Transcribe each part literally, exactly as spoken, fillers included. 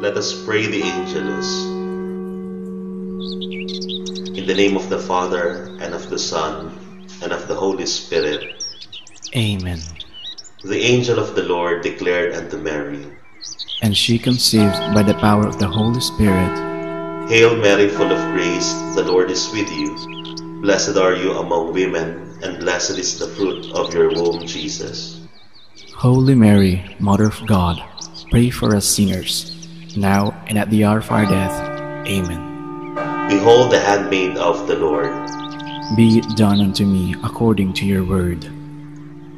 Let us pray the Angelus. In the name of the Father, and of the Son, and of the Holy Spirit. Amen. The angel of the Lord declared unto Mary. And she conceived by the power of the Holy Spirit. Hail Mary, full of grace, the Lord is with you. Blessed are you among women, and blessed is the fruit of your womb, Jesus. Holy Mary, Mother of God, pray for us sinners, now and at the hour of our death. Amen. Behold the handmaid of the Lord. Be it done unto me according to your word.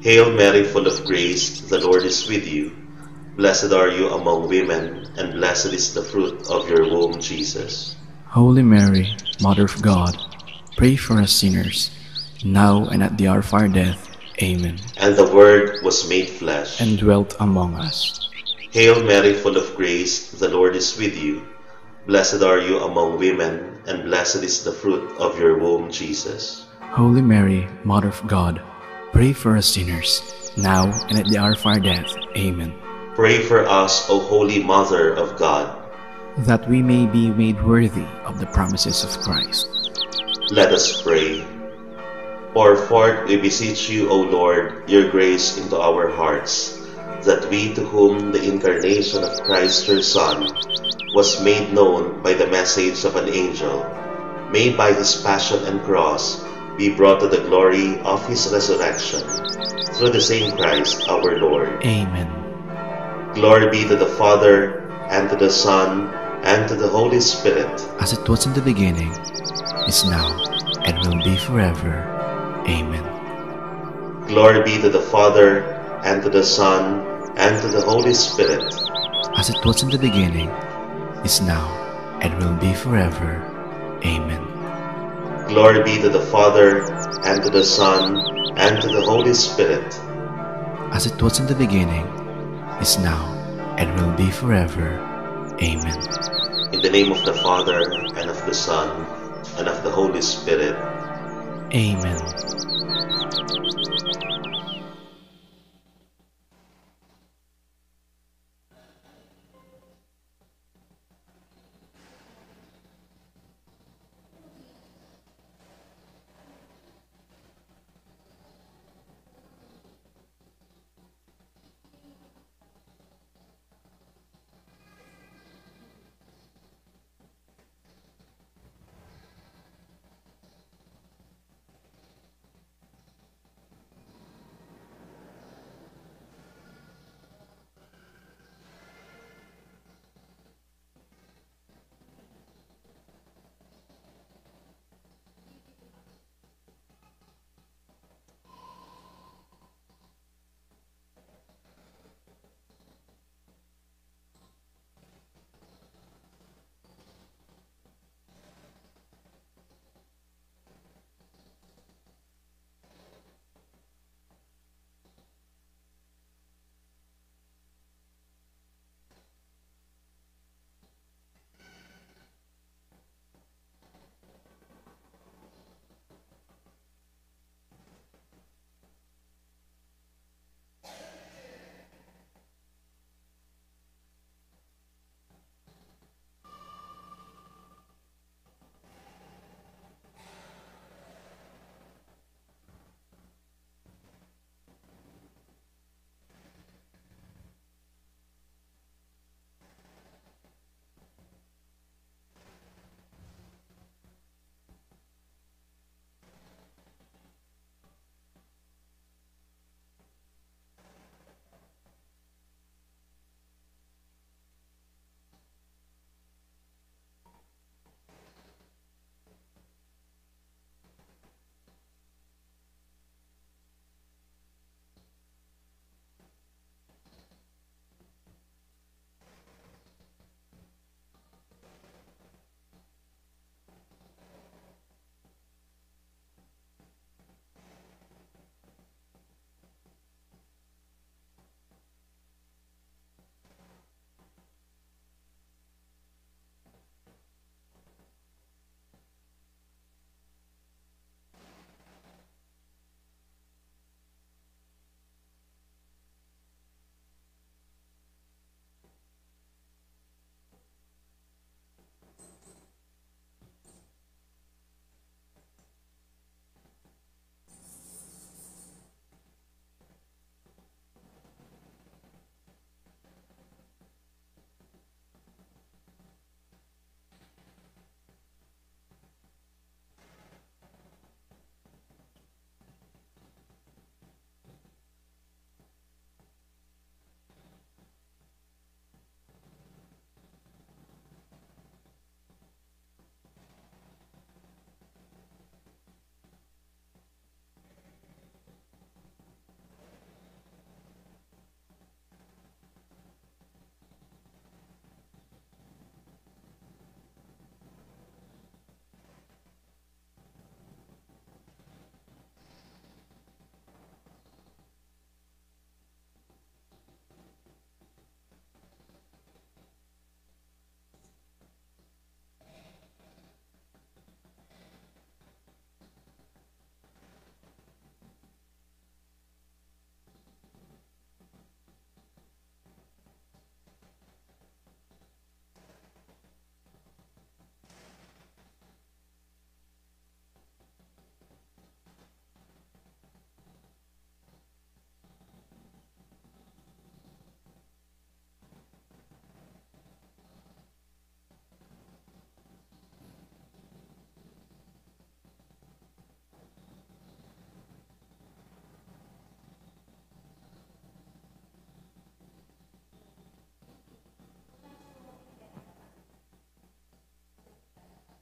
Hail Mary, full of grace, the Lord is with you. Blessed are you among women, and blessed is the fruit of your womb, Jesus. Holy Mary, Mother of God, pray for us sinners, now and at the hour of our death. Amen. And the Word was made flesh. And dwelt among us. Hail Mary, full of grace, the Lord is with you. Blessed are you among women, and blessed is the fruit of your womb, Jesus. Holy Mary, Mother of God, pray for us sinners, now and at the hour of our death. Amen. Pray for us, O Holy Mother of God. That we may be made worthy of the promises of Christ. Let us pray. Pour forth, we beseech you, O Lord, your grace into our hearts, that we, to whom the incarnation of Christ your Son was made known by the message of an angel, may by his passion and cross be brought to the glory of his resurrection. Through the same Christ our Lord. Amen. Glory be to the Father, and to the Son, and to the Holy Spirit. As it was in the beginning, is now, and will be forever. Amen. Glory be to the Father, and to the Son, and to the Holy Spirit. As it was in the beginning, is now, and will be forever. Amen. Glory be to the Father, and to the Son, and to the Holy Spirit. As it was in the beginning, is now, and will be forever. Amen. In the name of the Father, and of the Son, and of the Holy Spirit. Amen.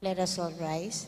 Let us all rise.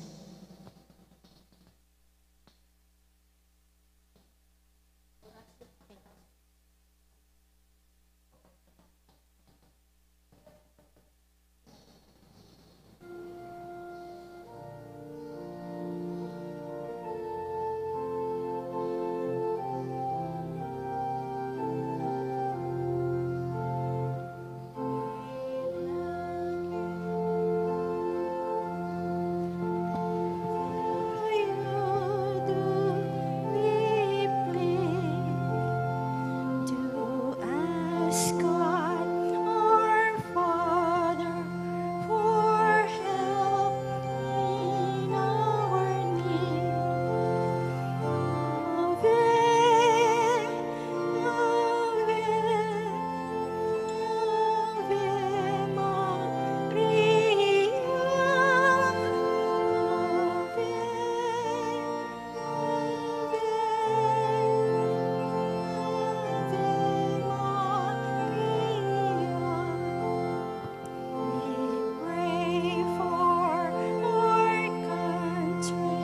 We pray for our country,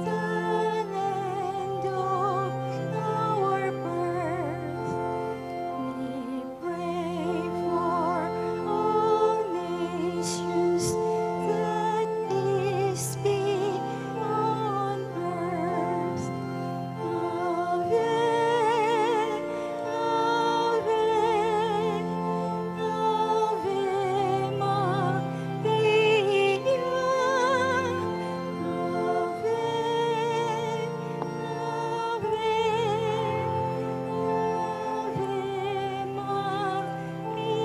the land of our birth. We pray for all nations, that peace be on earth. Ave, Ave, Ave Maria. Ave, Ave, Ave Maria.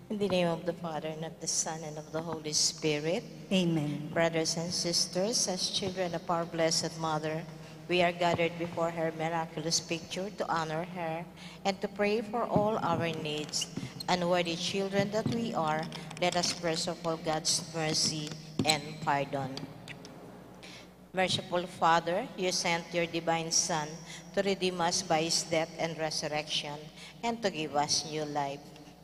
In the name of the Father, and of the Son, and of the Holy Spirit. Amen. Brothers and sisters, as children of our Blessed Mother, we are gathered before her miraculous picture to honor her and to pray for all our needs. Unworthy children that we are, let us first of all God's mercy and pardon. Merciful Father, you sent your divine Son to redeem us by his death and resurrection, and to give us new life.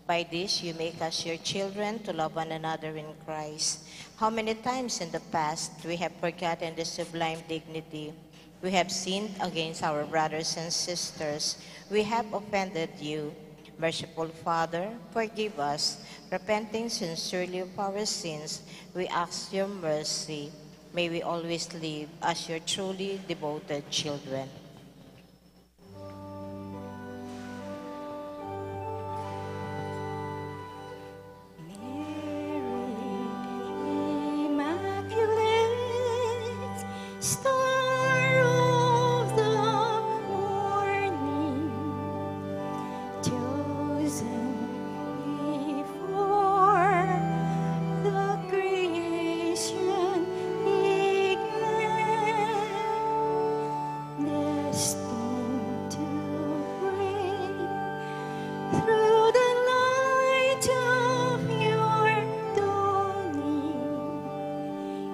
By this, you make us your children to love one another in Christ. How many times in the past we have forgotten this sublime dignity? We have sinned against our brothers and sisters. We have offended you. Merciful Father, forgive us. Repenting sincerely of our sins, we ask your mercy. May we always live as your truly devoted children. Mary Immaculate, Star of the morning, chosen before the creation began, destined to bring through the light of your dawning,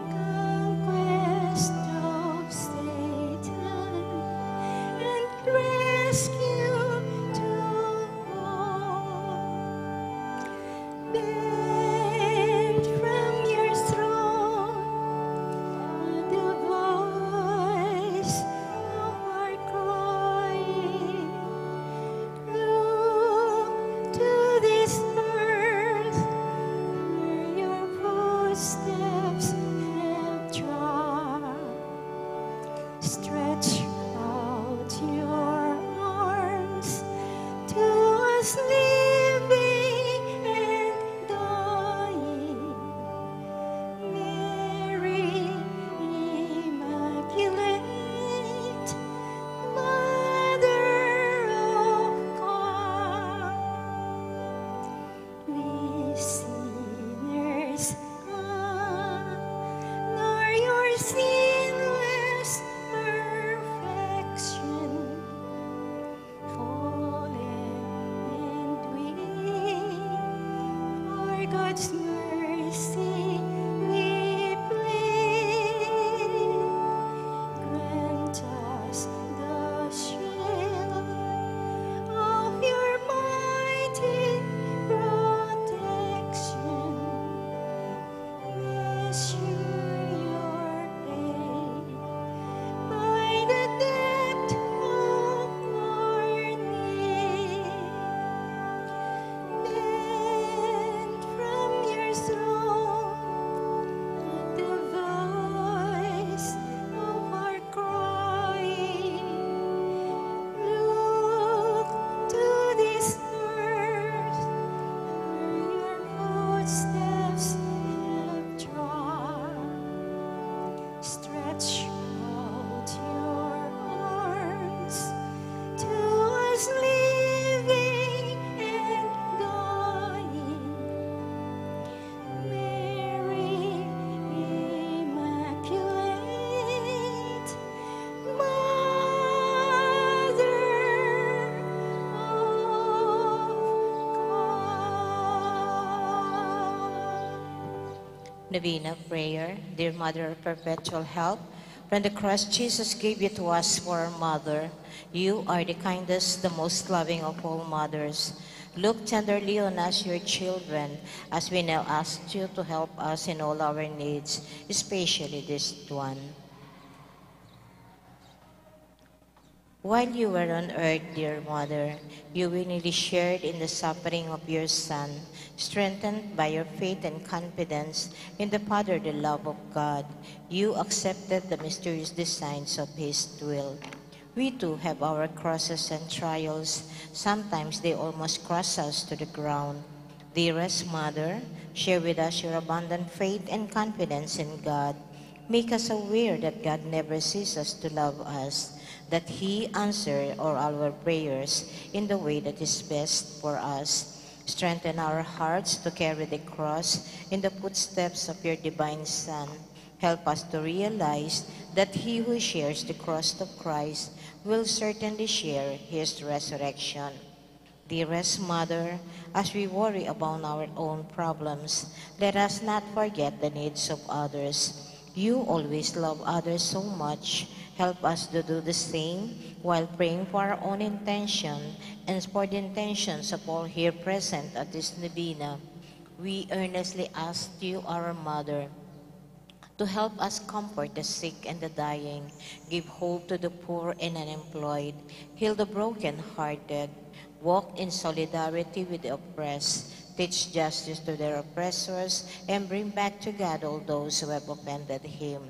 conquest of Satan and rescue to all. Bend from your throne the voice of our crying. Look to this earth where your footsteps have trod. Stretch out your arms to us living and dying. Mary Immaculate, Mother of God, we sinners honor your sinless perfection. Fallen and weak, for God's mercy we plead. Grant us the shield of your mighty protection. Steps have trod, stretch out your arms to us living and dying. Mary Immaculate, Mother of God. Novena prayer. Dear Mother of Perpetual Help, when the cross Jesus gave you to us for our mother, you are the kindest, the most loving of all mothers. Look tenderly on us, your children, as we now ask you to help us in all our needs, especially this one. While you were on earth, dear Mother, you willingly shared in the suffering of your Son. Strengthened by your faith and confidence in the Fatherly love of God, you accepted the mysterious designs of His will. We too have our crosses and trials. Sometimes they almost crush us to the ground. Dearest Mother, share with us your abundant faith and confidence in God. Make us aware that God never ceases to love us, that He answers all our prayers in the way that is best for us. Strengthen our hearts to carry the cross in the footsteps of your divine Son. Help us to realize that he who shares the cross of Christ will certainly share his resurrection. Dearest Mother, as we worry about our own problems, let us not forget the needs of others. You always love others so much. Help us to do the same while praying for our own intention and for the intentions of all here present at this novena. We earnestly ask you, our Mother, to help us comfort the sick and the dying, give hope to the poor and unemployed, heal the broken-hearted, walk in solidarity with the oppressed, teach justice to their oppressors, and bring back to God all those who have offended Him.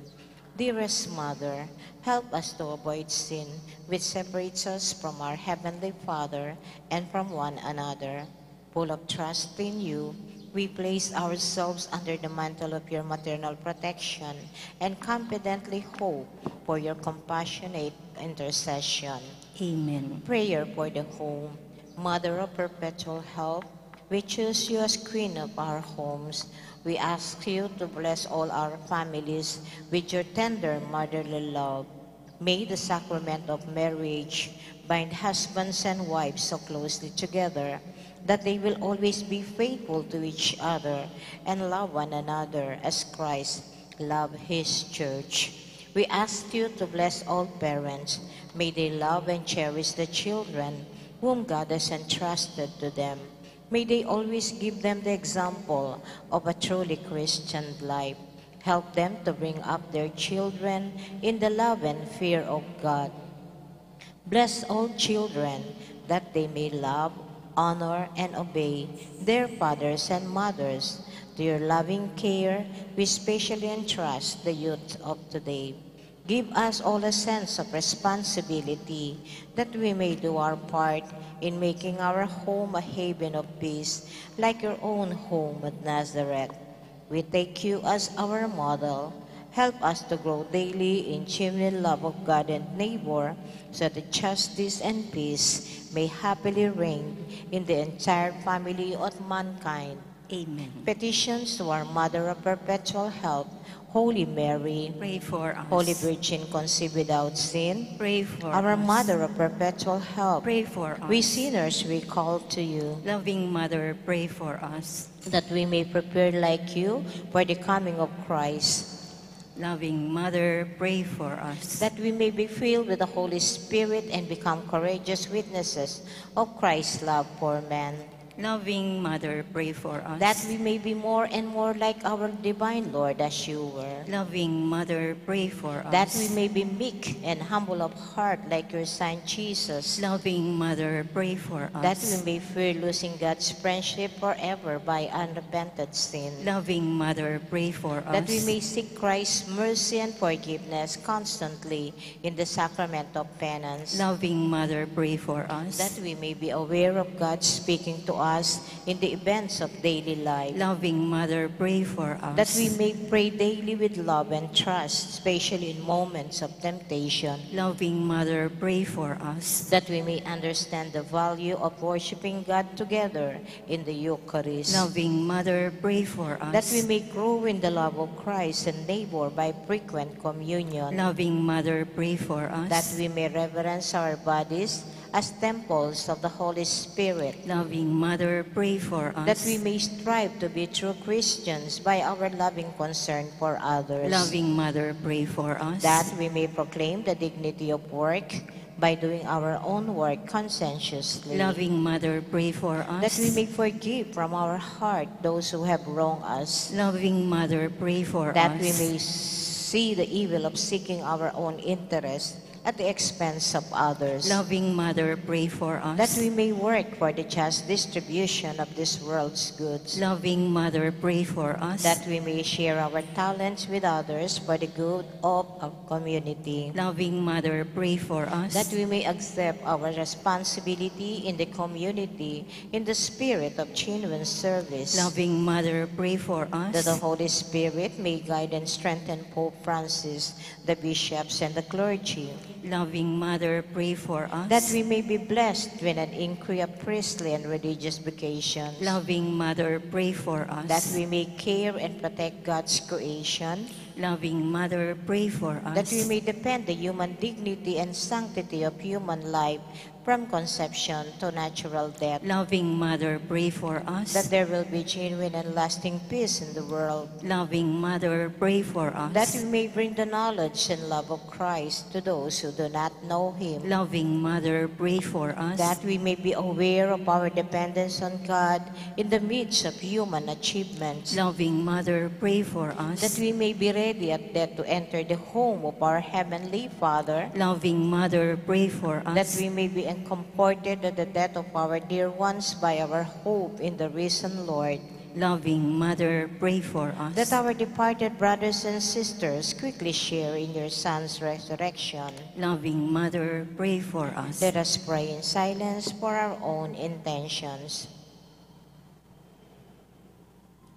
Dearest Mother, help us to avoid sin, which separates us from our Heavenly Father and from one another. Full of trust in you, we place ourselves under the mantle of your maternal protection and confidently hope for your compassionate intercession. Amen. Prayer for the home. Mother of perpetual help, we choose you as Queen of our homes. We ask you to bless all our families with your tender motherly love. May the sacrament of marriage bind husbands and wives so closely together that they will always be faithful to each other and love one another as Christ loved his church. We ask you to bless all parents. May they love and cherish the children whom God has entrusted to them. May they always give them the example of a truly Christian life. Help them to bring up their children in the love and fear of God. Bless all children that they may love, honor, and obey their fathers and mothers. To your loving care, we specially entrust the youth of today. Give us all a sense of responsibility that we may do our part in making our home a haven of peace, like your own home at Nazareth. We take you as our model. Help us to grow daily in genuine love of God and neighbor, so that justice and peace may happily reign in the entire family of mankind. Amen. Petitions to our Mother of Perpetual Help, Holy Mary. Pray for us. Holy Virgin conceived without sin. Pray for us. Our Mother of Perpetual Help. Pray for us. We sinners, we call to you. Loving Mother, pray for us. That we may prepare like you for the coming of Christ. Loving Mother, pray for us. That we may be filled with the Holy Spirit and become courageous witnesses of Christ's love for men. Loving Mother, pray for us. That we may be more and more like our divine Lord as you were. Loving Mother, pray for us. That we may be meek and humble of heart like your Son Jesus. Loving Mother, pray for us. That we may fear losing God's friendship forever by unrepented sin. Loving Mother, pray for us. That we may seek Christ's mercy and forgiveness constantly in the sacrament of penance. Loving Mother, pray for us. That we may be aware of God speaking to us in the events of daily life. Loving Mother, pray for us. That we may pray daily with love and trust, especially in moments of temptation. Loving Mother, pray for us. That we may understand the value of worshiping God together in the Eucharist. Loving Mother, pray for us. That we may grow in the love of Christ and neighbor by frequent communion. Loving Mother, pray for us. That we may reverence our bodies as temples of the Holy Spirit. Loving Mother, pray for us. That we may strive to be true Christians by our loving concern for others. Loving Mother, pray for us. That we may proclaim the dignity of work by doing our own work conscientiously. Loving Mother, pray for us. That we may forgive from our heart those who have wronged us. Loving Mother, pray for us. That we may see the evil of seeking our own interest at the expense of others. Loving Mother, pray for us. That we may work for the just distribution of this world's goods. Loving Mother, pray for us. That we may share our talents with others for the good of our community. Loving Mother, pray for us. That we may accept our responsibility in the community in the spirit of genuine service. Loving Mother, pray for us. That the Holy Spirit may guide and strengthen Pope Francis, the bishops, and the clergy. Loving Mother, pray for us. That we may be blessed with an increase of priestly and religious vocations. Loving Mother, pray for us. That we may care and protect God's creation. Loving Mother, pray for us. That we may defend the human dignity and sanctity of human life from conception to natural death. Loving Mother, pray for us. That there will be genuine and lasting peace in the world. Loving Mother, pray for us. That we may bring the knowledge and love of Christ to those who do not know Him. Loving Mother, pray for us. That we may be aware of our dependence on God in the midst of human achievements. Loving Mother, pray for us. That we may be ready at death to enter the home of our Heavenly Father. Loving Mother, pray for us. That we may be comforted at the death of our dear ones by our hope in the risen Lord. Loving Mother, pray for us. That our departed brothers and sisters quickly share in your Son's resurrection. Loving Mother, pray for us. Let us pray in silence for our own intentions.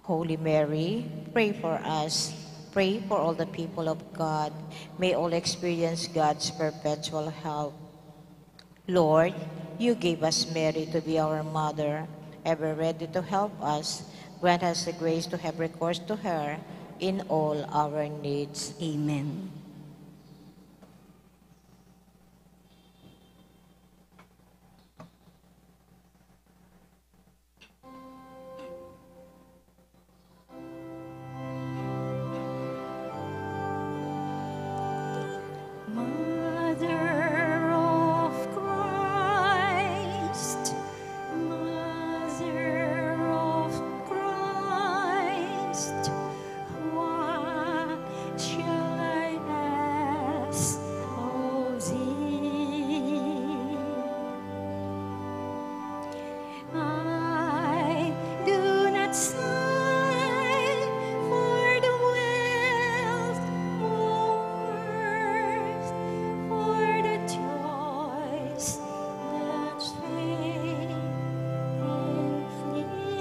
Holy Mary, pray for us. Pray for all the people of God. May all experience God's perpetual help. Lord, you gave us Mary to be our mother, ever ready to help us. Grant us the grace to have recourse to her in all our needs. Amen. Mother of Christ, Mother of Christ, what shall I ask of thee? I do not sigh for the wealth or worth, for the joys that fade and flee.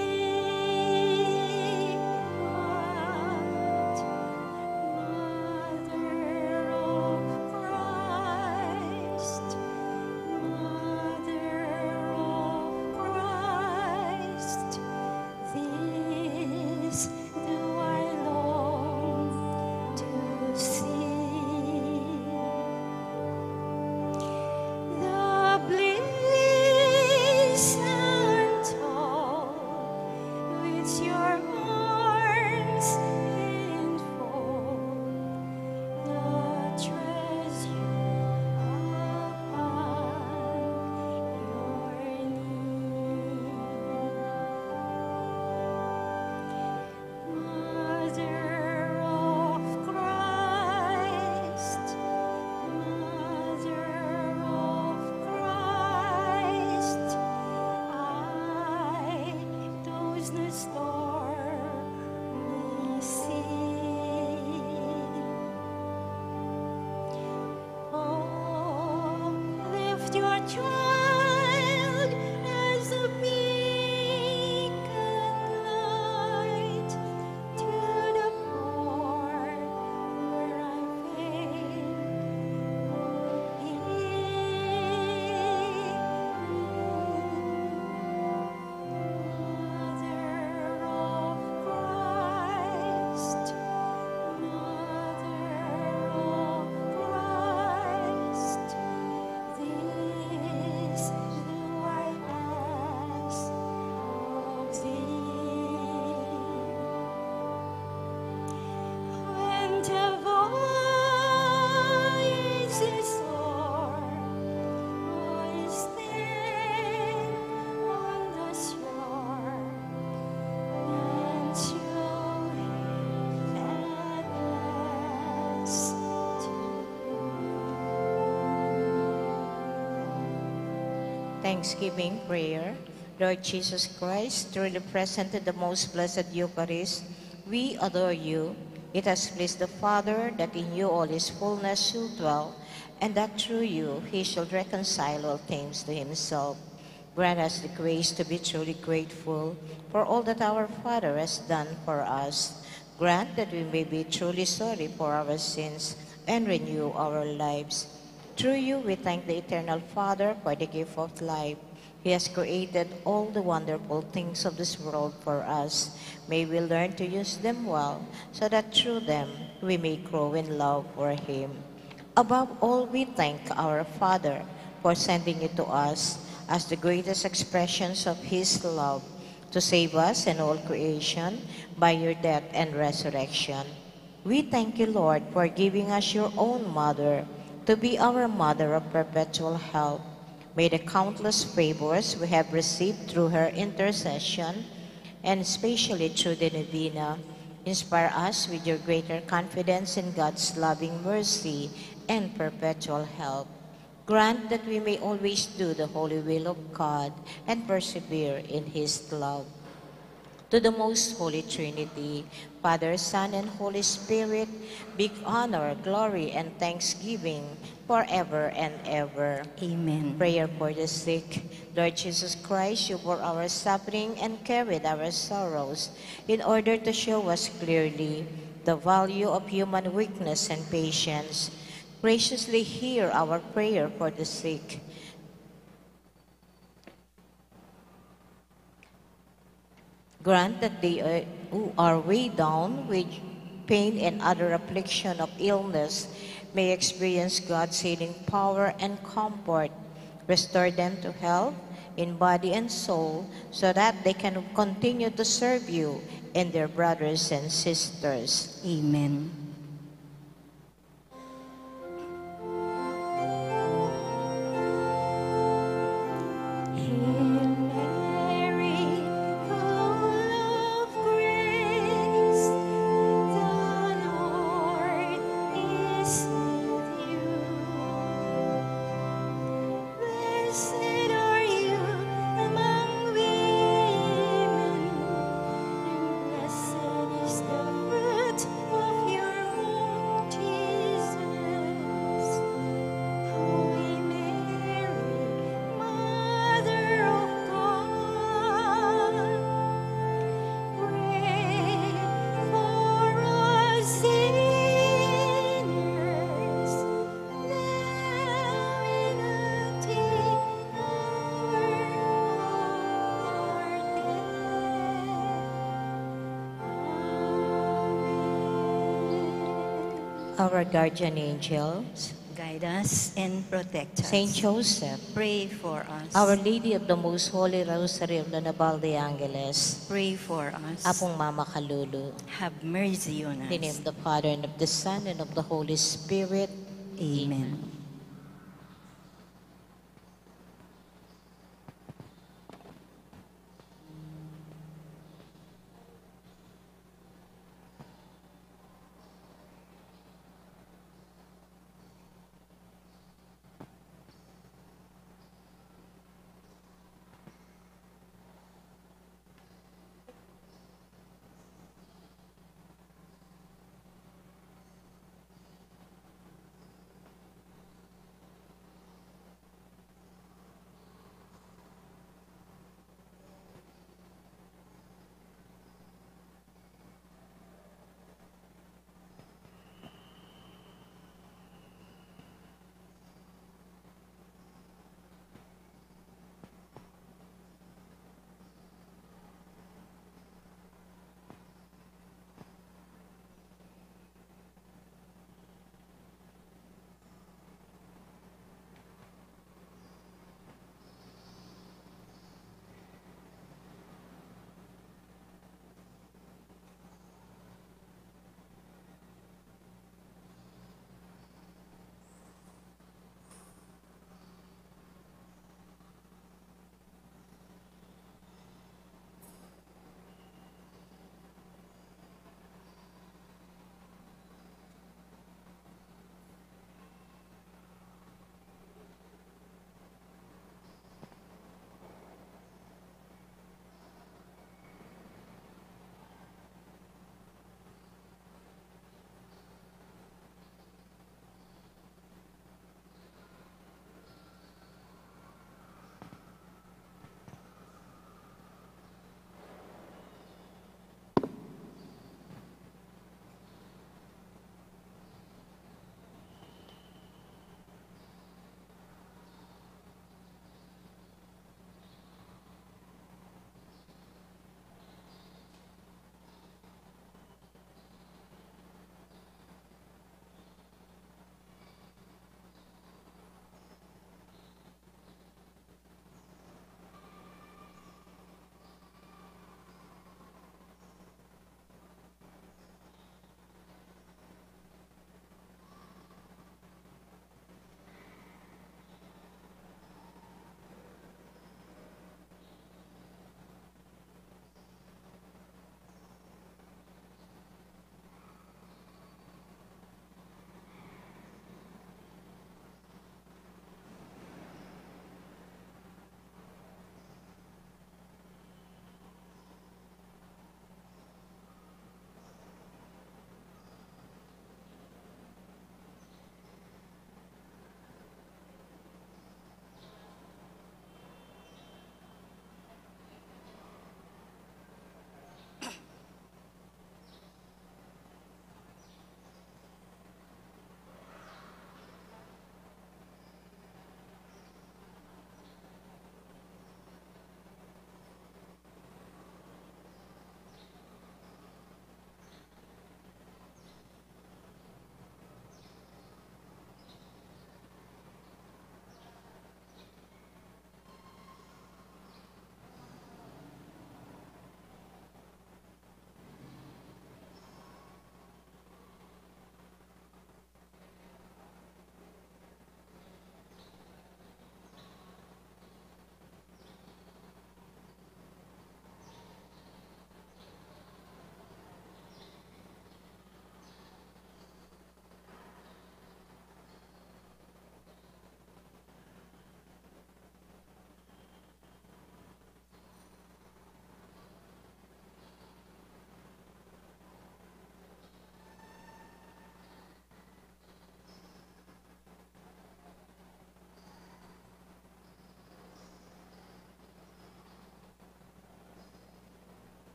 Thanksgiving prayer. Lord Jesus Christ, truly present in the most blessed Eucharist, we adore you. It has pleased the Father that in you all his fullness should dwell, and that through you he should reconcile all things to himself. Grant us the grace to be truly grateful for all that our Father has done for us. Grant that we may be truly sorry for our sins and renew our lives. Through you, we thank the Eternal Father for the gift of life. He has created all the wonderful things of this world for us. May we learn to use them well, so that through them we may grow in love for Him. Above all, we thank our Father for sending you to us as the greatest expressions of His love to save us and all creation by your death and resurrection. We thank you, Lord, for giving us your own mother to be our mother of perpetual help. May the countless favors we have received through her intercession, and especially through the novena, inspire us with your greater confidence in God's loving mercy and perpetual help. Grant that we may always do the holy will of God and persevere in His love. To the most holy Trinity, Father, Son, and Holy Spirit, be honor, glory, and thanksgiving forever and ever. Amen. Prayer for the sick. Lord Jesus Christ, you bore our suffering and carried our sorrows in order to show us clearly the value of human weakness and patience. Graciously hear our prayer for the sick. Grant that they, uh, who are weighed down with pain and other affliction of illness may experience God's healing power and comfort. Restore them to health in body and soul, so that they can continue to serve you and their brothers and sisters. Amen. Hail Mary, full of grace, the Lord is with you. Blessed are you among women, and blessed is the fruit of your womb, Jesus. Holy Mary, Mother of God, pray for us sinners, now and at the hour of our death. Amen. Our guardian angels, guide us and protect us. Saint Joseph, pray for us. Our Lady of the Most Holy Rosary of Guadalupe de Angeles, pray for us. Apung Mama Kalulu, have mercy on us. In the name of the Father, and of the Son, and of the Holy Spirit. Amen. Amen.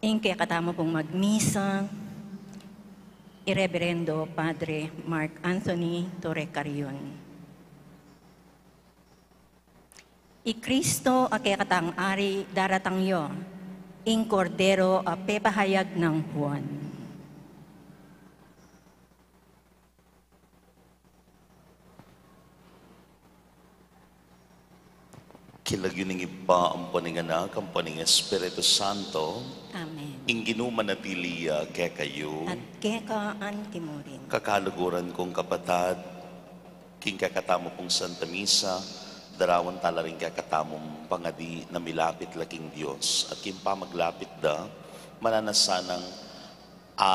Ing kekatamu pung magmisa, i Reberendo Padre Mark Anthony Torre Carrion. I Kristo a kekatang Ari daratang ya, ing Kordero a pepahayag nang Juan. King lagyu ning Ibpa, ampon ning Anak, ampon ning Espiritu Santo. Amen. Ing Ginu manatili ya kekayu. At keka antimurin. Kakaluguran kung kapatad, king kekatamu pung Santa Misa, darawan tala ring kekatamung pangadi na milapit la king Dios. At king pamaglapit da, mananu sanang a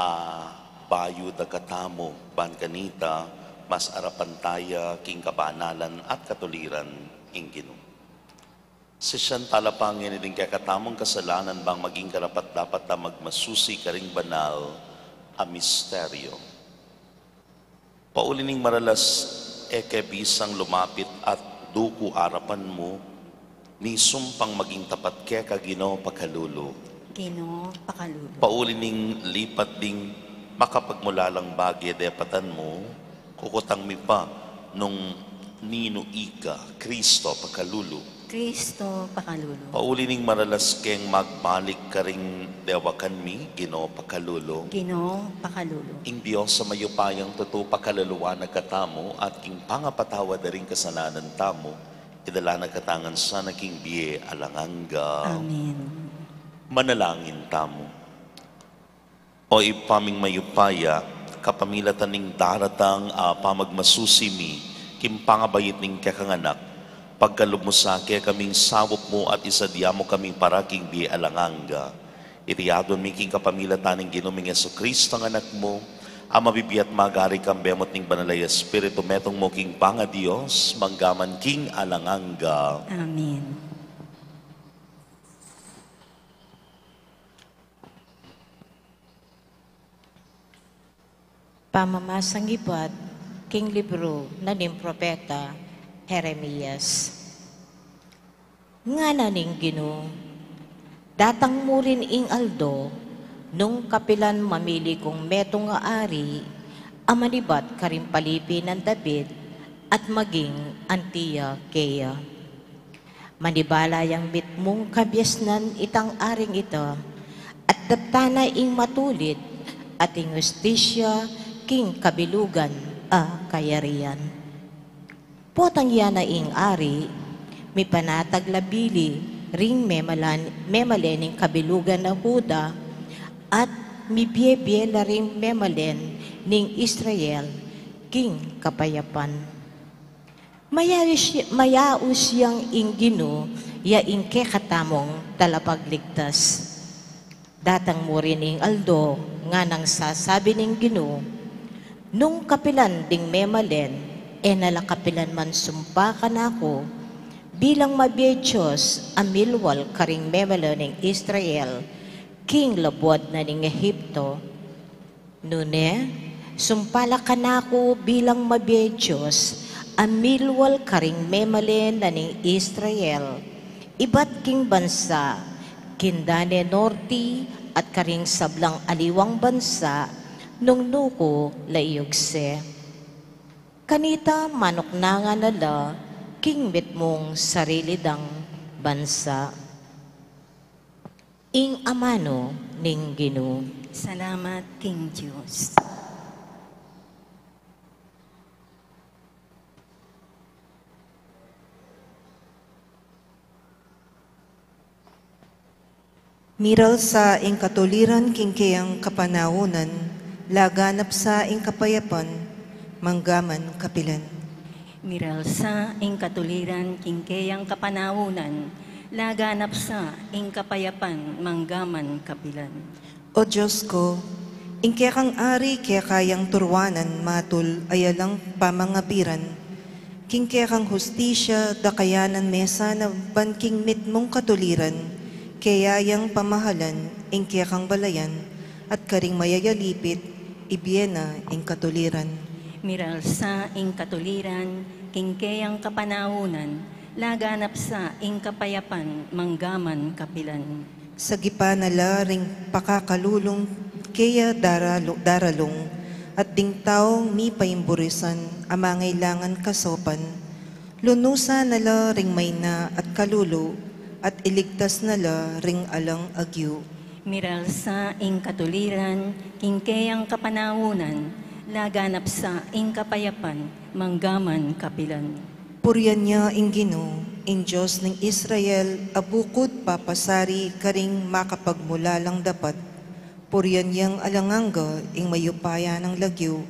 bayu da katamu, ban kanita, mas arapan taya king kabanalan at katuliran ing Ginu. Sisian tala pa ngeni ding kekatamung kasalanan bang maging karapat-dapat a magmasusi karing banal a misteryo. Pauli ning maralas e ke bisang lumapit at duku arapan mu, ni sumpang maging tapat keka, Ginu, pakalulu. Ginu, pakalulu. Pauli ning lipat ding makapagmulalang bage depatan mu, kukutang mi pa nung ninu ika, Kristo, pakalulu. Kristo, pakalulu. Pauli ning maralas keng magbalik karing dewakan mi, Ginu, pakalulu. Ginu, pakalulu. Ing Dios a mayupayang tutu pakaluluan na katamu at king pangapatawad da ring kasalanan tamu, idala na katamu ngan sana king bie alang angga. Amen. Manalangin tamu. O Ibpa ming mayupaya, kapamilatan ning daratang a pamagmasusi mi king pangabait ning kekang Anak, pagkalub mu sa kekaming saup mu at isadya mu kami para king bie alang angga. Iti adwan mi king kapamilatan ning Ginu ming Jesucristo a Anak mu, a mabibie at magari kambe mu't ning Banal a Espiritu, metung mu king pangaDios, mangga man king alang angga. Amen. Pamamasang ibat king libru na ning propeta Jeremias. Ngana ning Ginu, datang mu rin ing aldo, nung kapilan mamili kung metung a ari, a manibat karing palipi nang David, at maging anti ya keya. Manibala yang mitmung kabiasnan itang aring ita, at daptan na ing matulid at ing hustisya king kabilugan a kayarian. Potang ya na ing ari, mipanatag la bili ring memalan-, memalen ning kabilugan a Juda, at mibie-bie la ring memalen ning Israel king kapayapan. Mayaus, mayaus yang ing Ginu, ya ing kekatamung talapagligtas. Datang mu rin ing aldo, nganang sasabi ning Ginu, nung kapilan ding memalen, e na la kapilan mansumpa kanaku, bilang mabie Dios a milwal karing memalen ning Israel, king labuad na ning Egipto. Nune, sumpa la kanaku bilang mabie Dios a milwal karing memalen na ning Israel, ibat king bansa, king dane norte at karing sablang aliwang bansa, nung nuku la iyugse. Kanita manuknangan na la king mitmung sarili dang bansa. Ing amanu ning Ginu. Salamat king Dios. Miral sa ing katuliran king keyang kapanaunan, laganap sa ing kapayapan, manggaman kapilan. Miral sa ing katuliran king keyang kapanaunan, laganap sa ing kapayapan manggaman kapilan. O Dios ku, ing kekang ari keka yang turuanan matul a yalang pamangabiran, king kekang hustisya dakayanan me sana ban king mitmung katuliran, keya yang pamahalan ing kekang balayan, at karing mayayalipit, ibie na ing katuliran. Miral sa ing katuliran king keyang kapanaunan, laganap sa ing kapayapan manggaman kapilan. Sagipan na la ring pakakalulung keya daralu-, daralung, at ding taung mipaimburisan a mangailangan kasaupan, lunusan na la ring maina at kalulu, at iligtas na la ring alang agyu. Miralsa ing katuliran king keyang kapanaunan, laganap sa ing kapayapan manggaman kapilan. Purian ya ing Ginu, ing Dios ning Israel, a bukud papasari karing makapagmulalang dapat. Purian yang alang angga ing mayupaya nang lagyu.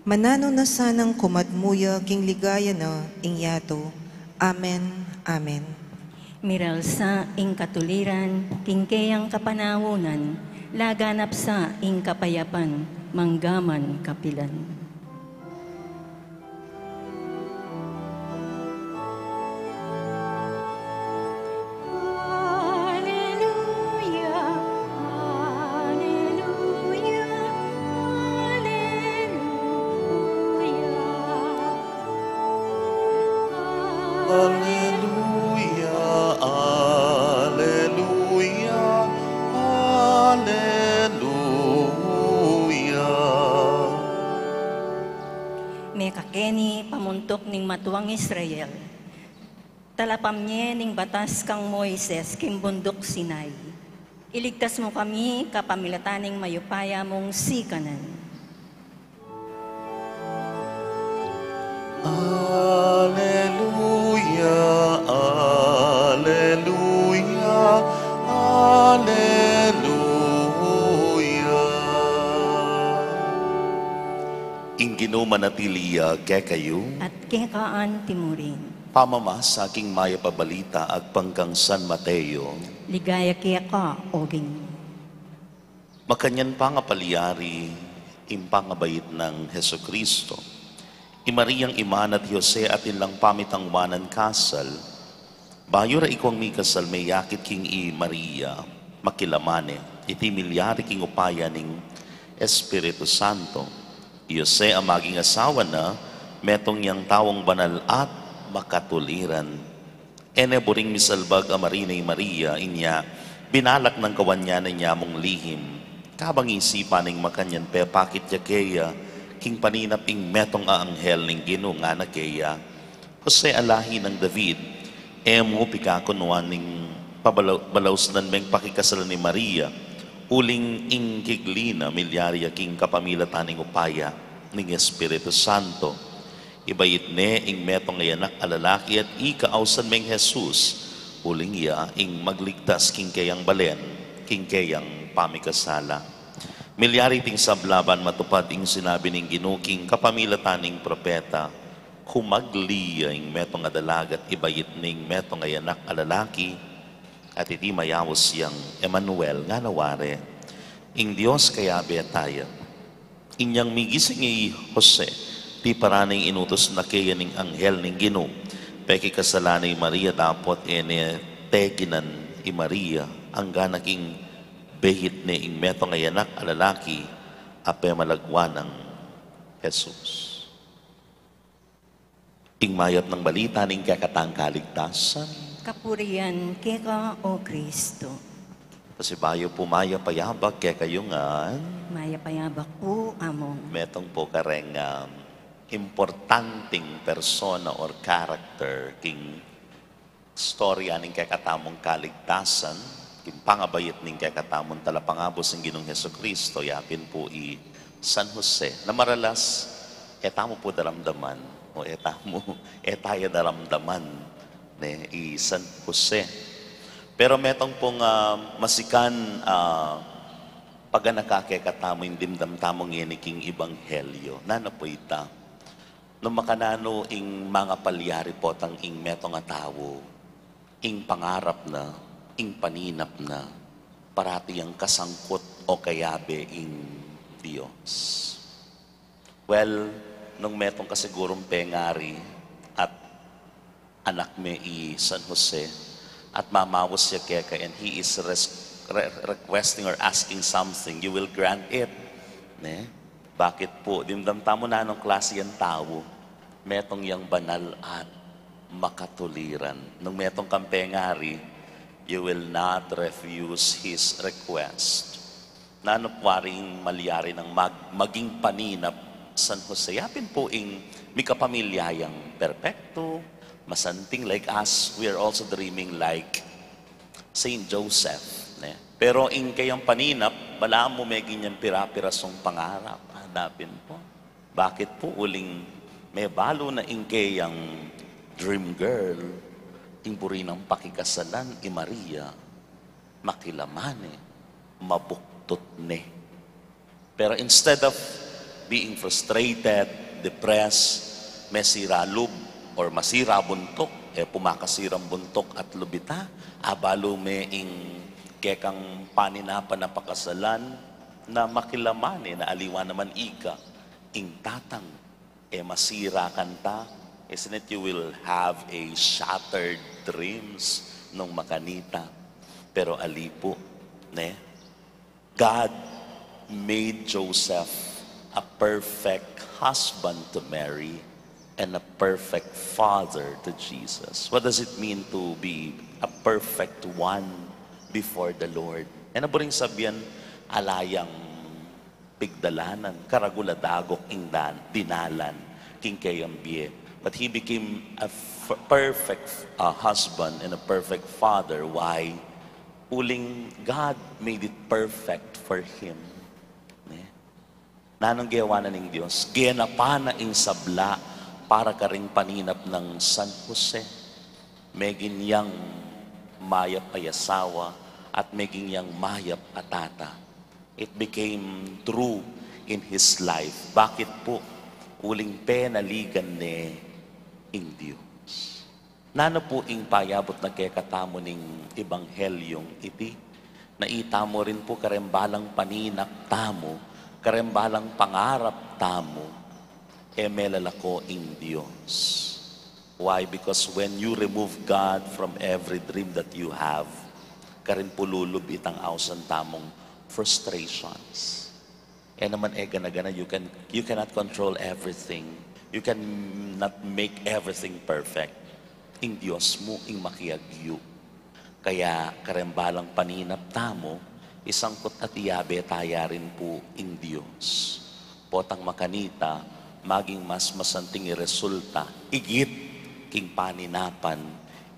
Mananu na sanang kumadmu ya king ligaya na ing yatu. Amen, amen. Miralsa ing katuliran king keyang kapanaunan, laganap sa ing kapayapan manggaman kapilan. Alleluia, alleluia, alleluia. Alleluia, alleluia, alleluia. Mekakeni pamuntuk ning matuang Israel, talapam nye ning batas kang Moises king bunduk Sinai. Iligtas mu kami kapamilatan ning mayupaya mung sikanan. Alleluia, alleluia, alleluia. Ing Ginu manatili ya kekayu. At keka anti mu rin. Pamamasa king mayap a balita agpang kang San Mateo. Ligaya keka, O Ginu. Makanyan pangapalyari ing pangabait nang Jesucristo. I Mariang ima na at i Jose atin lang pamitangwanan kasal. Bayu ra ikwang mikasal meyakit king i Maria, makilaman ne, iti milyari king upaya ning Espiritu Santo. I Jose a maging asawa na, metung yang taung banal at makatuliran. E ne buring misalbag a marine i Maria, inya binalak nang kawan ya na inya mung lihim. Kabang isipan ning makanyan pepakit ya keya king paninap ing metung a anghel ning Ginu, ngana keya, Jose a lahi nang David, e mu pikakunuan ning pabalaw-, balausnan meng pakikasalan i Maria, uling ing kigli na milyari ya king kapamilatan ning upaya ning Espiritu Santo. Ibait ne ing metung a anak a lalaki at ika ausan meng Jesus, uling iya ing magligtas king keyang balen, king keyang pamikasala. Milyari iting sabla ban matupad ing sinabi ning Ginu king kapamilatan ning propeta, kumagli ya ing metung a dalaga at ibait ne ing metung a anak a lalaki, at iti mayaus yang Emmanuel, ngana wari, ing Dios kayabe taya. Inyang migising i Jose, tiparan neng inutus na keya ning anghel ning Ginu, pekikasalan ne i Maria dapot e ne teginan i Maria, anggang naging beit ne ing metung a anak a lalaki, a pemalagwa nang Jesus. Ing mayap nang balita ning kekatang kaligtasan. Kapurian keka, O Kristo. Pasibayu pu, mayap a yabak kekayu ngan. Mayap a yabak pu, Among. Metung pu kareng, ah, importanting persona or character king istorya ning kekatamung kaligtasan, king pangabait ning kekatamung talapangabus ning Ginung Jesucristo, ya pin pu i San Jose, na maralas e tamu pu daramdaman, o e tamu, e taya daramdaman, ne, i San Jose. Pero metung pung, ah, masikan, ah, paganaka kekatamu ing dimdam tamu ngeni king ebanghelyo. Nanu pu ita? Nung makananu ing mangapalyari potang ing metung a tau, ing pangarap na, ing paninap na, parati yang kasangkut o kayabe ing Dios. Well, nung metung ka sigurung pengari at anak me i San Jose, at mamaus ya keka and he is res-, re-, requesting or asking something, you will grant it. Ne? Bakit pu? Dimdam tamu nanung klase yang tau. Metung yang banal at makatuliran. Nung metung kang pengari, You will not refuse his request. Nanu pu waring malyari nang mag-, maging paninap San Jose? Yapin pu ing mikapamilya yang perpektu, masanting like us, we are also dreaming like Saint Joseph, ne? Pero ing keyang paninap, balamu meging yang pira-pirasung pangarap. Adapin pu. Bakit pu? Uling mebalu na ing keyang dream girl, ing buri nang pakikasalan i Maria, makilaman ne, mabuktut ne. Pero instead of being frustrated, depressed, mesira lub, or masira buntuk, e pu makasirang buntuk at lub ita, abalu me ing kekang paninapan a pakasalan na makilaman ne, na aliwa naman ika, ing tatang e masira kanta, isn't it? You will have a shattered dreams nung makanita. Pero ali pu, ne? God made Joseph a perfect husband to Mary and a perfect father to Jesus. What does it mean to be a perfect one before the Lord? E na buring sabian, ala yang pigdalanan, karagul a dagok ing dan-, dinalan king keyang bie. But he became a f-, perfect, uh, husband and a perfect father. Why? Uling God made it perfect for him. Ne? Nanung gewa na ning Dios? Genapan na ing sabla para karing paninap nang San Jose. Meging yang mayap a asawa at meging yang mayap a tata. It became true in his life. Bakit pu? Uling penaligan ne ing Dios. Nanu pu ing payabut na kekatamu ning ebanghelyung iti? Naita mu rin pu kareng balang paninap tamu, kareng balang pangarap tamu, e melalako ing Dios. Why? Because when you remove God from every dream that you have, karin pu lulub itang ausan tamung frustrations. E naman e gana-gana, you can, you cannot control everything. You cannot make everything perfect. Ing Dios mu ing makiagyu. Kaya kareng balang paninap tamu, isangkut at iyabe taya rin pu ing Dios. Potang makanita, maging mas masanting i resulta, igit king paninapan,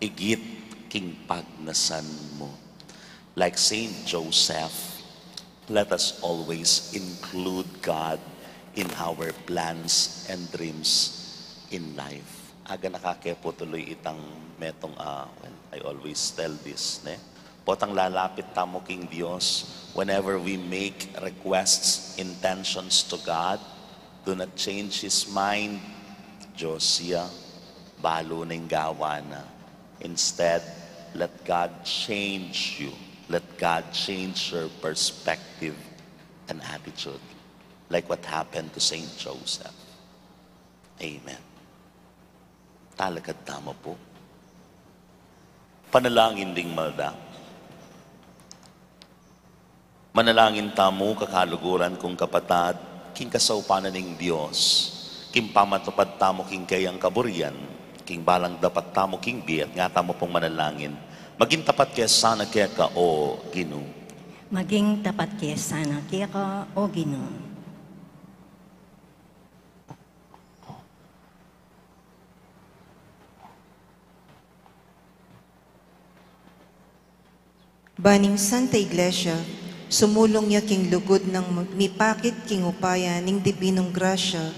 igit king pagnasan mu. Like Saint Joseph, let us always include God in our plans and dreams in life. Aganaka ke pu tuloy itang metung, ah, well, I always tell this, ne? Potang lalapit tamu king Dios, whenever we make requests, intentions to God, do not change His mind. Dios ya, balu na ing gawa na. Instead, let God change you. Let God change your perspective and attitude, like what happened to Saint Joseph. Amen. Talakad tamu pu. Panalangin ding malda. Manalangin tamu, kakaluguran kung kapatad, king kasaupan na ning Dios, king pamatupad tamu king keyang kaburian, king balang dapat tamu king bie, at nga tamu pung manalangin. Maging tapat ke sana keka, O Ginu. Maging tapat ke sana keka, O Ginu. Ban ing Santa Iglesia, sumulung ya king lugud nang mipakit king upaya ning dibinung grasya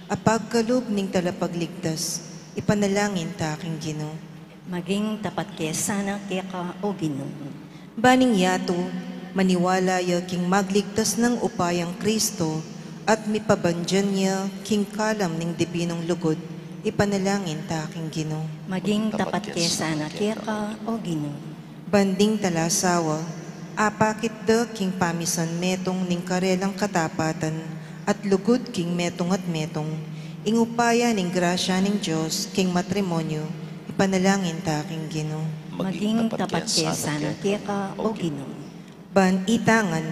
a pagkalub ning Talapagligtas, ipanalangin ta king Ginu. Maging tapat ke sana keka, O Ginu. Ban ing yatu, maniwala ya king magligtas nang upayang Kristo, at mipabandian ya king kalam ning dibinung lugud, ipanalangin ta king Ginu. Maging tapat ke sana keka, O Ginu. Ban ding talasawa, apakit da king pamisan metung ning karelang katapatan, at lugud king metung at metung, ing upaya ning grasya ning Dios king matrimonyo, ipanalangin ta king Ginu. Maging tapat ke sana keka, O Ginu. Ban ita ngan,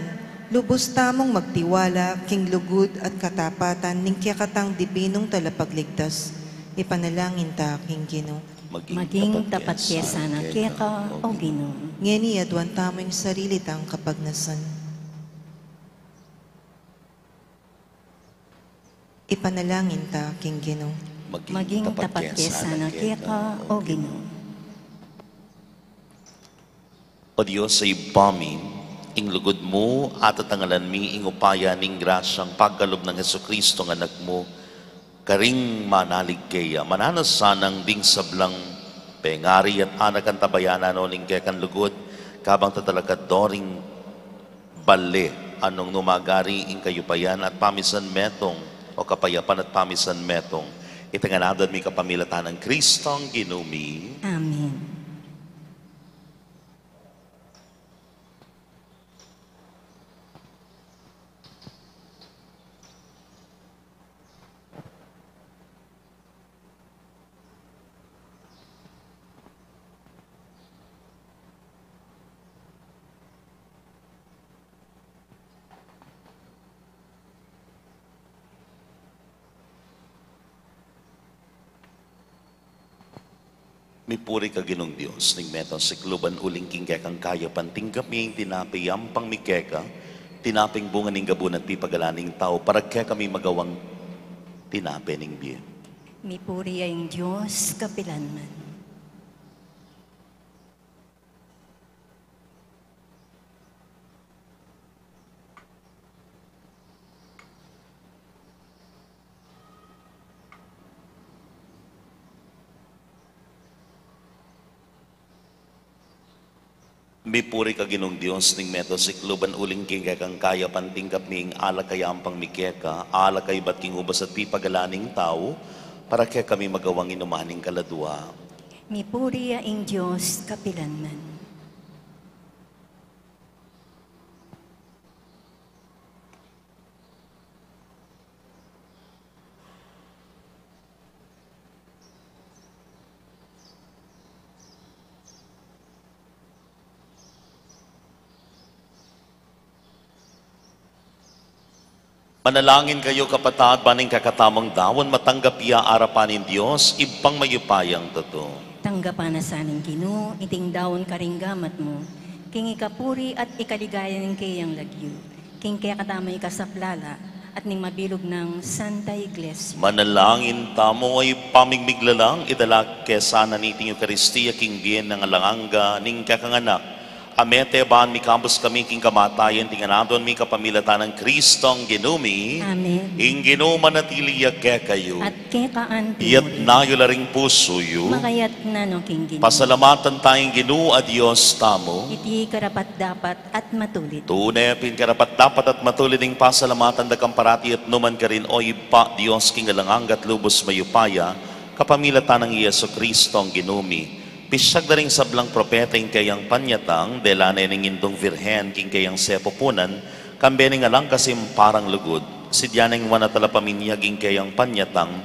lubus tamung magtiwala king lugud at katapatan ning kekatang dibinung Talapagligtas, ipanalangin ta king Ginu. Maging tapat ke sana keka, O Ginu. Ngeni aduan tamu ing sarili tang kapagnasan. Ipanalangin ta king Ginu. Maging tapat ke sana keka, O Ginu. O Dios a Ibpa mi, ing lugud mu, atatangalan mi ing upaya ning grasyang pagkalub nang Jesucristo a Anak mu, karing manalig keya, mananu sanang ding sablang pengari at anak antabayanan no ning kekang lugud, kabang tatalakad do ring bale, a nung nu magari ing kayupayan at pamisan metung, o kapayapan at pamisan metung. Iti ngan aduan mi kapamilatan nang Kristong Ginu mi. Amen. Mipuri ka Ginung Dios ning metung sikluban, uling king kekang kayapan tinggap mi ing tinape yampang mi keka, tinapeng bunga ning gabun at pipagalan ning tau, para kekami magawang tinape ning bie. Mipuri ya ing Dios kapilan man. Mipuri ka Ginung Dios ning metung sikluban, uling king kekang kayapan tinggap mi ing alak a yampang mi keka, alak a ibat king ubas at pipagalan ning tau, para kekami magawang inuman ning kaladua. Mipuri ya ing Dios kapilan man. Manalangin kayu, kapatad, ban ing kekatamung daun matanggap ya arapan ning Dios Ibpang mayupayang tutu. Tanggapan na sa ning Ginu iting daun karing gamat mu, king ikapuri at ikaligaya ning keyang lagyu, king kekatamung ikasaplala at ning mabilug nang Santa Iglesia. Manalangin tamu. O Ibpa ming miglalang, idala ke sana niting Eukaristia king bie nang alang angga ning kekang Anak, a mete ban mikabus kami king kamatayan, iti ngan aduan mi kapamilatan nang Kristong Ginu mi. Amen. Ing Ginu manatili ya kekayu. At keka antimu rin. Iyatas yu la ring pusu yu. Makayatas no king Ginu. Pasalamatan taya ing Ginu a Dios tamu. Iti karapat-dapat at matulid. Tune pin karapat-dapat at matulid ing pasalamatan da ka parati at nu man karin, O Ibpa, Dios king alang angga at lubus mayupaya, kapamilatan nang Jesucristong Ginu mi. Pisyag da ring sablang propeta ing keyang panyatang, dela ne ning Indung Virgen king keyang sepupunan, kambe ning alang kasimparang lugud, sidya neng nuan a talapaminyag ing keyang panyatang,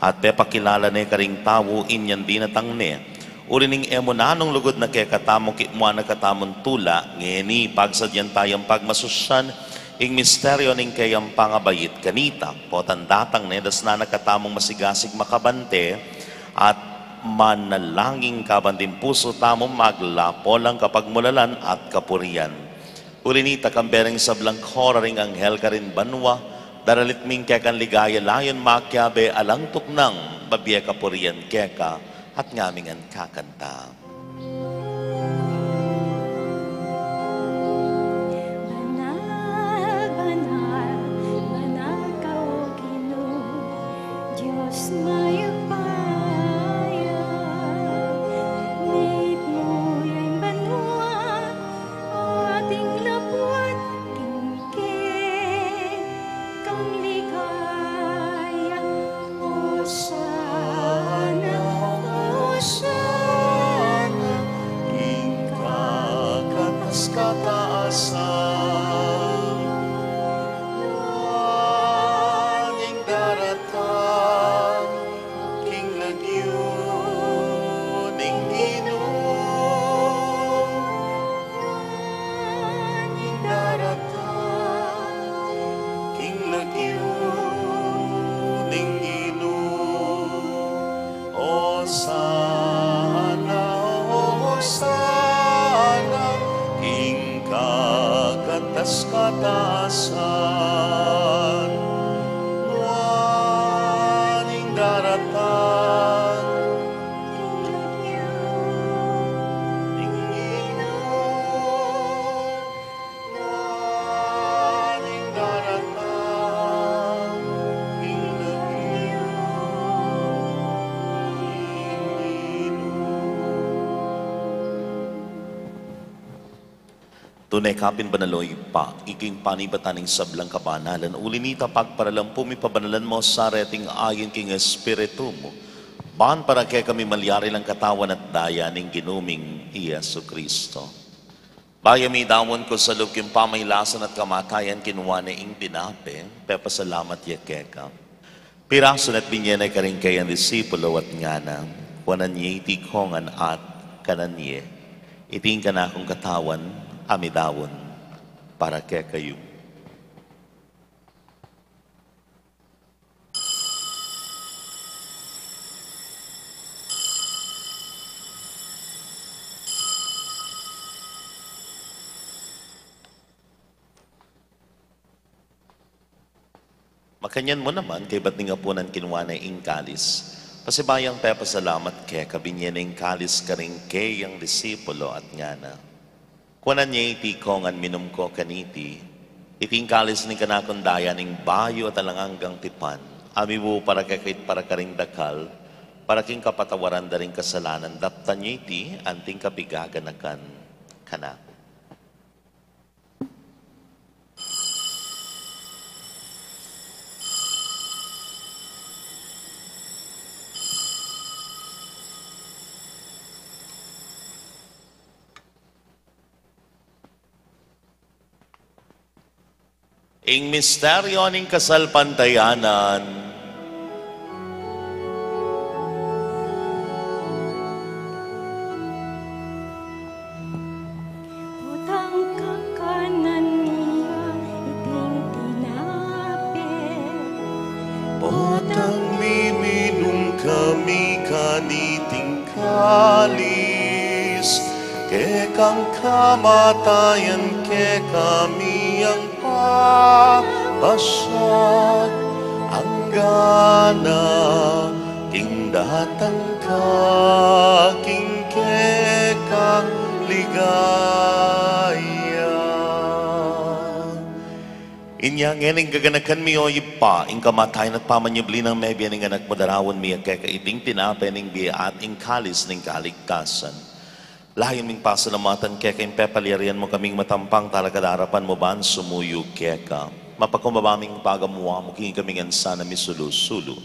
at pepakilala ne karing tau ing dinatang ne. Uli ning e mu nanung lugud na kekatamu, kimuan na katamun tula, ngeni pagsadyan tayang pagmasusyan ing misteryu ning keyang pangabait kanita. Potang datang ne, dasnan na katamung masigasig makabante, at manalangin kabang ding pusu tamu maglapo lang kapagmulalan at kapurian. Uli nita, kambe ring sablang koro ring anghel karin banua, daralit mi ing kekang ligaya layun makiabe alang tuknang babie kapurian keka at ngami ngan kakanta. Banal, banal, banal ka, O Ginu, Dios mayupaya. Mitmu ya ing banua at ing labuad king kekang ligaya. Osana, Osana. Sana king kakatas-katasan, nuan ing daratang king lagyu, ing Ginu, nuan ing daratang king lagyu, ing Ginu. Tune ka pin banal, o Ibpa, king panibatan ning sablang kabanalan. Uli na nita, pagparalan pu mi, pabanalan mu sa reting ain king Espiritu mu, ban para kekami malyari lang katawan at daya ning Ginu ming i Jesucristo. Bayu mi daun ku sa lub king pamailasan at kamatayan, kinua ne ing tinape, pepasalamat ya keka, pirasu ne at binye ne karing kayang disipulo at ngana: Kuanan ye iti kongan at kanan ye. Iti ing kanakung katawan a midaun para kekayu. Makanyan mu naman, kaybat ning apunan, kinua ne ing kalis, pasibayung pepasalamat keka, binye ne ing kalis karing kayang disipulo at ngana: Kuanan ye iti kongan, minum ko kaniti. Iti ing kalis ning kanakung daya ning bayu at alang anggang tipan, a mibubu para kekayu at para karing dakal, para king kapatawaran da ring kasalanan. Daptan ye iti anting kapigaganakan kanaku. Ing misteryu ning kasalpantayanan. Potang kakanan ya iting tinape, potang miminum kami kaniting kalis, kekang kamatayan kekami yang papasyag, anggana king datang ka king kekang ligaya. Inya ngeni, gaganakan mi, o Ibpa, ing kamatayan at pamanyubli nang mebie ning Anak mu, daraun mi keka iting tinape ning bie at ing kalis ning kaligtasan. Layun ming pasalamatan keka ing pepalyarian mu kaming matampang talakad king arapan mu ban sumuyu keka. Mapakumbaba ming pagamuan mu king kaming ansan a misulu-sulu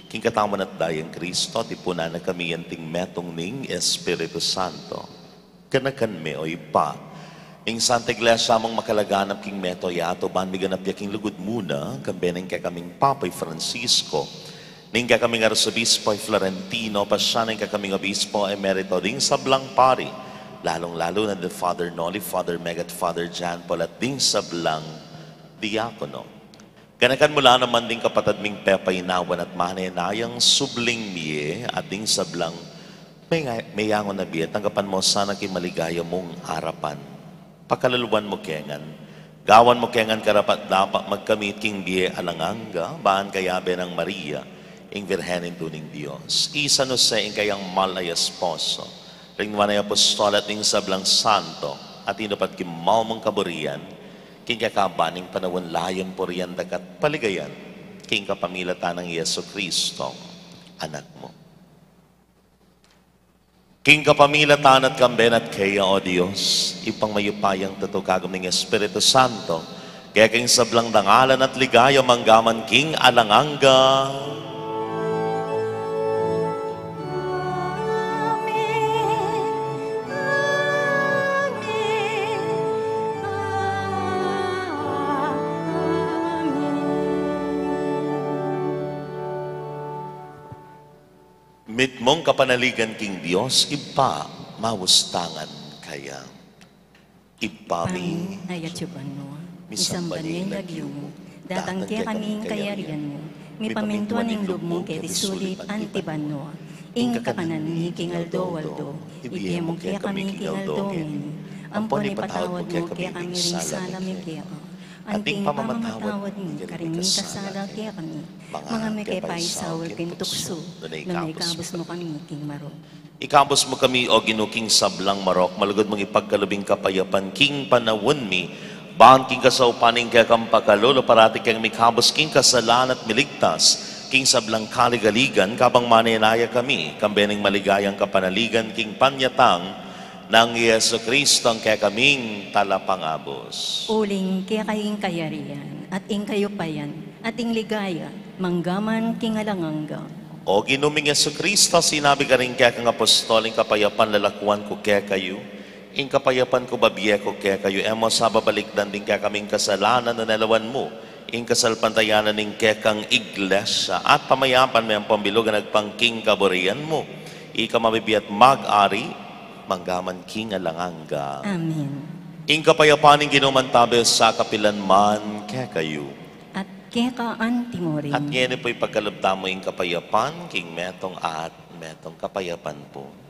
king katawan at dayang Kristo, tipunan na kami anting metung ning Espiritu Santo. Ganakan me, o Ibpa, ing Santa Iglesia mung makalaganap king meto yatu, ban miganap ya king lugud mu na, kambe ning kekaming Papa i Francisco, ning kekaming Arsobispo i Florentino, pasyanan ning kekaming Obispo Emerito, ding sablang pari, lalung-lalu na di Father Noli, Father Meg at Father John Paul, at ding sablang diakono. Ganakan mu la naman ding kapatad ming pepainawan at manenayang subling mie, at ding sablang meyang-, meyangu na bie, tanggapan mu sana king maligaya mung arapan. Pakalaluan mu ke ngan. Gawan mu ke ngan karapat-dapat magkamit king bie alang angga, ban kayabe nang Maria, ing Virgen Indu ning Dios, i San Jose, ing kayang mal a esposo, ring nuan a apostol at ning sablang santo, at tinupad king maumung kaburian, king kekaban ning panaun, layun purian daka at paligayan, king kapamilatan nang Jesucristo, Anak mu. King kapamilatan na at kambe na at keya, o Dios, Ibpang mayupayang tutu, kagum ning Espiritu Santo, keka ing sablang dangalan at ligaya manggaman king alang angga. Amen. Amen. Amen. Mitmung kapanaligan king Dios Ibpa, maustangan kaya. Ibpa mi, Ibpa mi, a atsu banua, misamban ya ing lagyu mu, datang kekami ing kayarian mu, mipamintuan ing lub mu keti sulip anti banua. Ing kakanan mi king aldo-aldo, ibie mu kekami king aldo ngeni, ampon ipatawad mu kekami ring sala mi keka, anti ing pamamatawad mi karing mikasala kekami. Manga mekepaisaul king tuksu, nune ikabus mu kami king marok. Ikabus mu kami, O Ginu, king sablang marok, malugud mung ipagkalub ing kapayapan king panaun mi, ban king kasaupan ning kekang pakalulu, parati keng mikabus king kasalan at miligtas king sablang kaligaligan, kabang manenaya kami, kambe ning maligayang kapanaligan king panyatang nang Jesu Cristong kekaming Talapangabus. Uling keka ing kayarian, at ing kayupayan, at ing ligaya, manggaman king alang angga. O Ginu ming Jesu Cristo, sinabi karing kekang apostol, ing kapayapan lalakuan ku kekayu, ing kapayapan ku babie ku kekayu, e mu sa babalikdan ding kekaming kasalanan, nune lawan mu ing kasalpantayanan ning kekang iglesia, at pamayapan me ampon bilugan agpang king kaburian mu. Ika mabibie at mag-ari manggaman king alang angga. Amen. Ing kapayapan ning Ginu mantabe sa kapilan man kekayu. At keka anti mu rin. At ngeni pu ipagkalub tamu ing kapayapan king metung at metung. Kapayapan pu.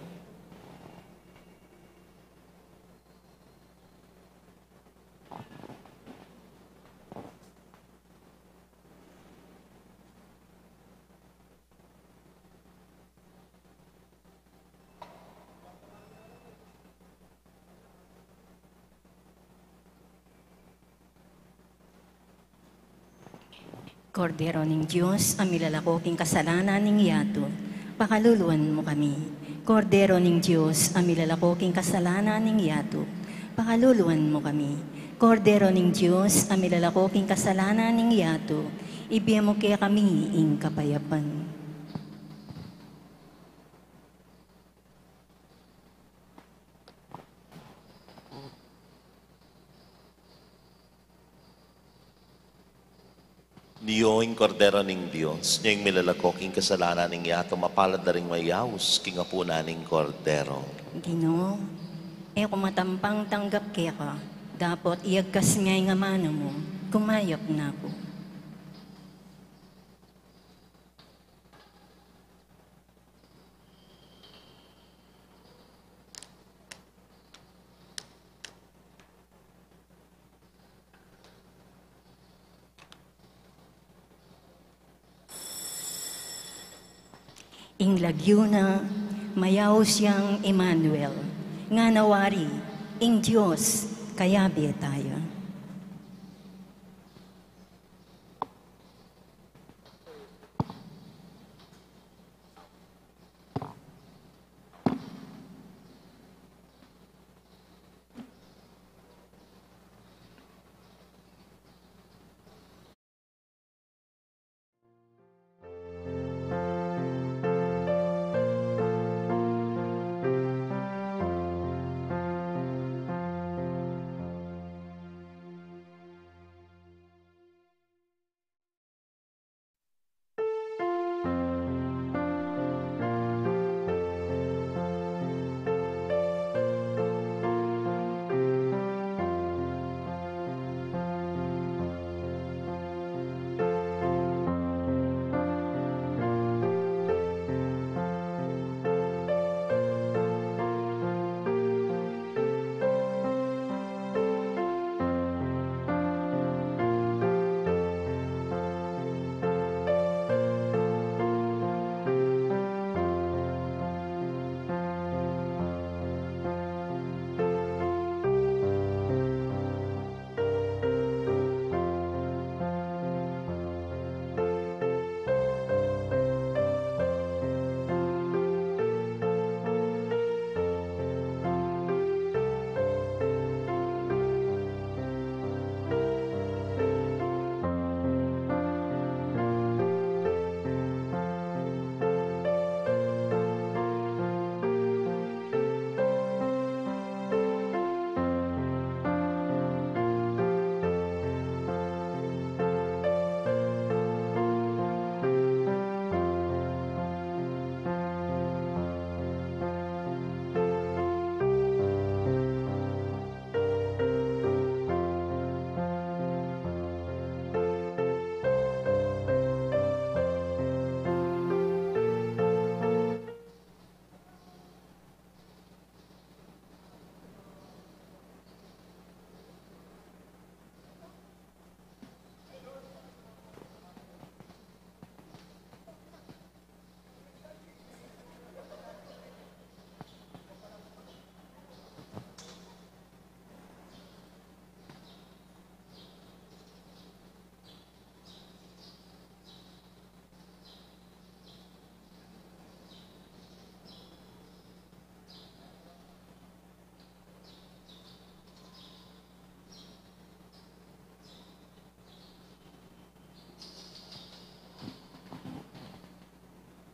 Kordero ning Dios, a milalako king kasalanan ning yatu, pakaluluan mu kami. Kordero ning Dios, a milalako king kasalanan ning yatu, pakaluluan mu kami. Kordero ning Dios, a milalako king kasalanan ning yatu, ibie mu kekami ing kapayapan. Nyo ing Kordero ning Dios, nyo ing milalako king kasalanan ning yatu, mapalad la ring mayaus king apunan ning Kordero. Ginu, e ku matampang tanggap keka, dapot iyagkas me ing amanu mu, kumayap na ku. Ing lagyu na, mayaus yang Emmanuel, ngana wari, ing Dios kayabe taya.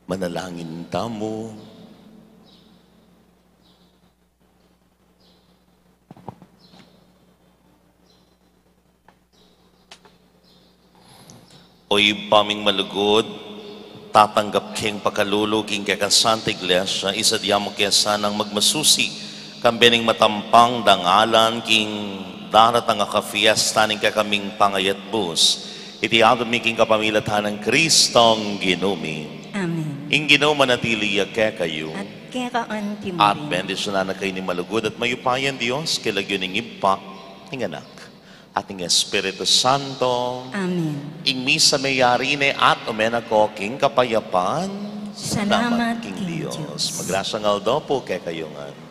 Manalangin tamu. O Ibpa ming malugud, tatanggap keng pakalulu king kekang Santa Iglesia, isadia mu ke sanang magmasusi, kambe ning matampang dangalan king daratang a kapiestan ning kekaming pangayatbus. Iti aduan mi king kapamilatan nang Kristong Ginu mi. Amen. Ing Ginu manatili ya kekayu. At keka antimurin. At bendisyunan na kayu ning malugud at mayupayang Dios, king lagyu ning Ibpa, ning Anak, at ning Espiritu Santo. Amen. Ing misa meyari ne at ume na ko king kapayapan. Salamat king Dios. Magrasyang aldo pu kekayu ngan.